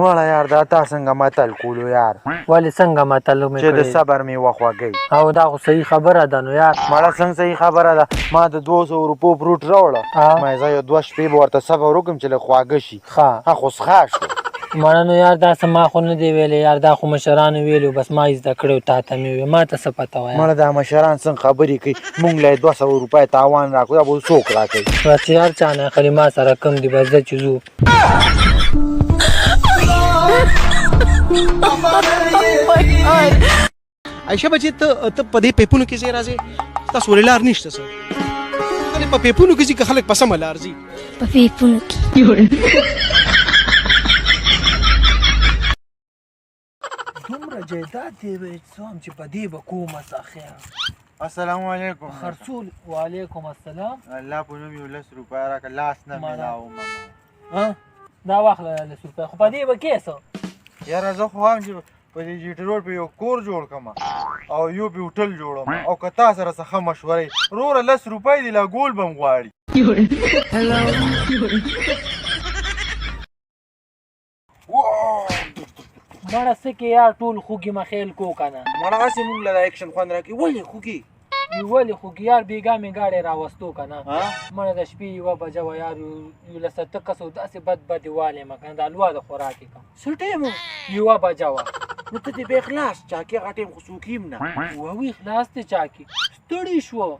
مړه یار، دا تا څنګه متل کولو یار؟ ولې، څنګه متل مې چې د کړی؟ صبر میوه خوږی. او دا خو صحیح خبره ده نو یار. مړه، څنګه صحیح خبره ده؟ ما د 200 روپو فروټ راوړه. ما زه یو دوه شپې به ورته صبر وکړم چې لږ خواږه شي. ها، خو څښا شو. مړه نو یار، دا څه ما خو نه دی ویلی یار، دا خو مشرانو ویلو، بس ما یې زده کړی او تا ته مې وویل، ما ته څه پته وه یار؟ مړه، دا مشران څنګه خبرې کوي؟ مونږ له 200 روپۍ تاوان راکړو، دا به څوک راکوي؟ بس چې هر چا نه اخلي، ما سره کم دي، بس زه چې ځو. عائشه بچي، ته ته په دې پیپونو کې ځې راځې، تاسو ولې لار نشته؟ څه خلک په پیپونو کې ځي که خلک په سمه لار ځي؟ په پیپونو کې. دومره جایداد دی وی څوم چې په دې به کومه سخیا. السلام علیکم. خرڅول. وعلیکم السلام. الله په نوم یو 10 روپۍ راکړه، لاس نه ملاوم. ها، دا واخله 10 روپۍ، خو په دې به کې څه؟ یاره، زه خو وایم چې په دې جي ټي روډ په یو کور جوړ کړم او یو په هوټل جوړوم، او که تا سره څه ښه مشوره وي وروره. 10 روپۍ دي، لا ګول به هم غواړي. مړه، څه کې یار، ټول خوږي مخیل کو که نه؟ مړه، هسې مونږ له دا اکشن خوند راکوي. ولې خوږي؟ ولې خوږي یار؟ بېګا مې ګاډی راوستو که نه، مړه، د شپې 1 بجه وه یار، یو لس اته کسو داسې بد بد یې ما که نه، د الوا د خوراک یې کم. څه ټایم و؟ 1 بجه وه. نو ته دې بیا خلاص چاکې، هغه ټایم خو څوک هم نه ووی. خلاص دی چاکې، ستړي شو.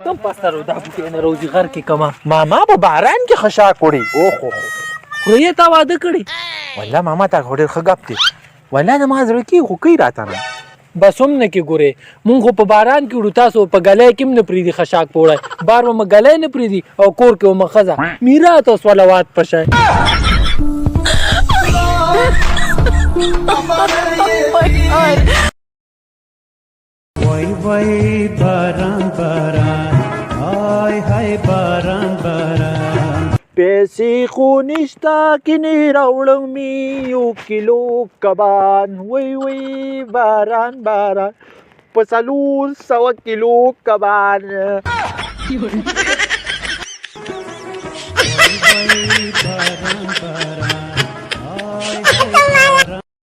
کوم پستر دا بوټی نه روزي غر کې کما. ماما په باران کې خشاک وړي، اوخ اوخ. خورې، تا واده کړی؟ والله ماما، تا خو ډېر ښه ګپ دی والله، د ما زړه کې خو کوي راته نه. بس هم نه کې ګورې، مونږ خو په باران کې وړو، تاسو په ګلۍ کې هم نه پرېږدي خشاک په وړی، بار به مو ګلۍ نه پرېږدي او کور کې به مو ښځه میرات او صلوات په شی. وای وای باران باران، های های باران باران. پیسې خو نشته، کینې راوړم می یو کیلو کبان. وای وای باران باران، په 400 کیلو کبان. وای وای باران باران.